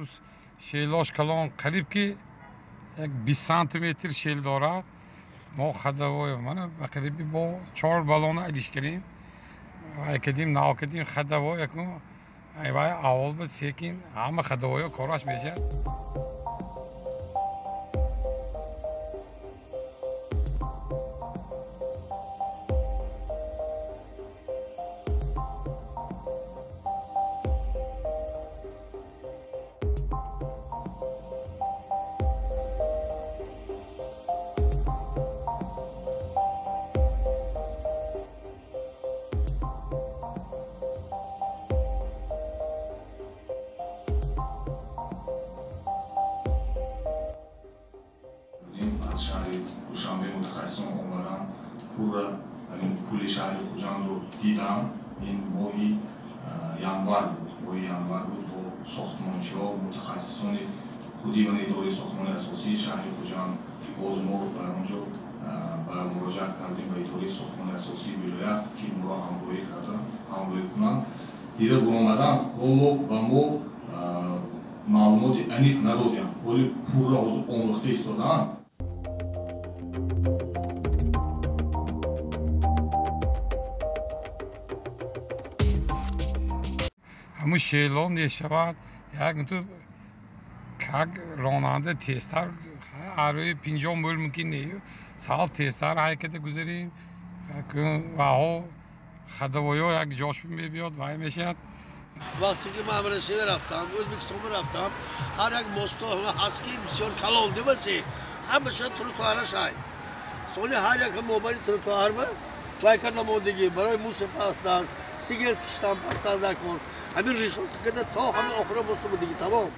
Плюс шелош калон, қариб ки як 20 сантиметр шел дорад. Мо ходовой мана ба қариби бо 4 баллона алиш кардем, вай кардем, нав кардем ходовой. Акнун вай аввал ба секин ҳама ходовойҳо кораш мешавад. Аз шаҳри Душанбе мутахассисон омаданд, пурра пули шаҳри Хуҷандро дидам. Ин моҳи январ буд, моҳи январ буд. Бо сохтмончиҳо, мутахассисони худи ман идораи сохтмони асосии шаҳри Хуҷанд, боз мо дар он ҷо ба муроҷиат кардем ба идораи сохтмони асосии вилоят, ки моро ҳамроҳӣ кардан, ҳамроҳӣ кунанд. Дида буромадам, ҳоло ба мо маълумоти аниқ надодем, ҳоли пурра ҳозир омӯхта истодаанд. Ҳамун шело мешавад, як ту как ронанда тезтар арӯи 50 мил мумкин не, сал тезтар ҳараката гузарем. Ваҳо ходовойҳо як ҷош мебиёд, вай мешавад. Вақте ки ман Россия рафтам, Ӯзбекистон рафтам, ҳар як мосто ҳаст ки бисёр калон димасе, ҳамаша тротуараш ай. Сони ҳар як мобайни тротуар ба вай карда мондагӣ барои мусор партан, сигарет киштан партан дар кор. Ҳамин решотка карда то ҳама охира мосто будагӣ, тамом.